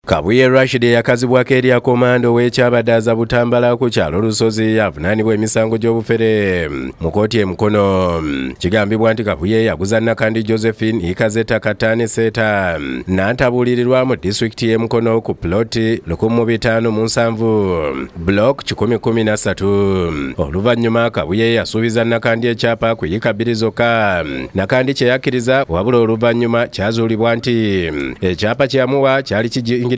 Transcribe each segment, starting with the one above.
Kabuye Rashid yakazibwako erya komando w'ekyabadaaza Butambala ku kyalo Lusozi avunaanibwa emisango gy'obufere mu kkooti e Mukono. Kigambibwa nti Kabuye yaguza Nakandi Josephine Ikazeta Katane Seta n'antabuulirirwa mu disitulikiti y'e Mukono ku ploti 1507 block 113. Oluvannyuma Kabuye yasuubiza Nakandi ekyapa ku yiika 2 zokka. Nakandi kye yakkiriza, wabula oluvannyuma kyazuulibwa nti ekyapa kye yamuwa kyali kijingirire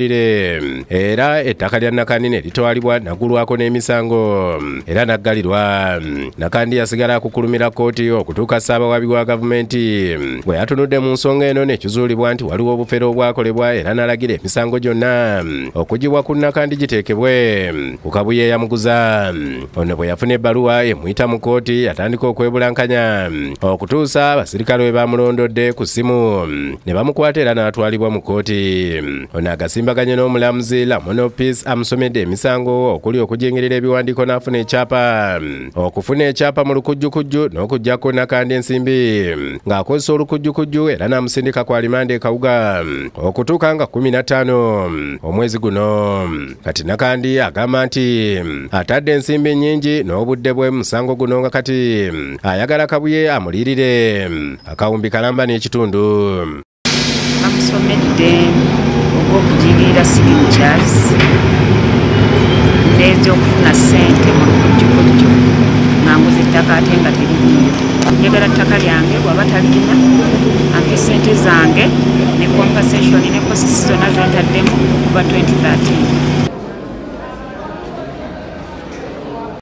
era ettaka lya Nakandi ne litwalibwa nagulwako n'emisango era naggalirwa. Nakandi yasigala akukulumira kkooti okutuuka Ssaabawaabi wa gavumenti bwe yatunudde mu nsonga eno ne kizuulibwa nti waliwo obufere obwakolebwa era n'alagira emisango gyonna okugibwa ku Nakandi giteekebwe ku Kabuye yamuguza. Ono bwe yafuna ebbaluwa emuyita mu kkooti yatandika okwebulankanya okutuusa abasirikale bwe bamulondodde ku ssimu ne bamukwata era n'atwalibwa mu kkooti. Ono agasimbaganye n'omulamuzi Lamono Peace amusomedde emisango okuli okujingirira ebiwandiiko n'afuna ekyapa, okufuna ekyapa mu lukujjukujju n'okuggyako Nakandi ensimbi ng'akozesa olukujjukujju era n'amusindika ku alimanda e Kawuga okutuuka nga 15 omwezi guno. Kati Nakandi agamba nti atadde ensimbi nnyingi n'obudde bwe musango guno nga kati ayagala Kabuye amulirire akawumbi kalamba n'ekitundu. Bamusomedde ogw'okujingirira signatures n'ezyokufuna ssente mu lukujjukujju nga nguza ettaka ate nga teririiyo. Njagala ttaka lyange, bw'aba talirina ampe ssente zange ne compensation ne costs zonna ze ntaddemu okuva 2013.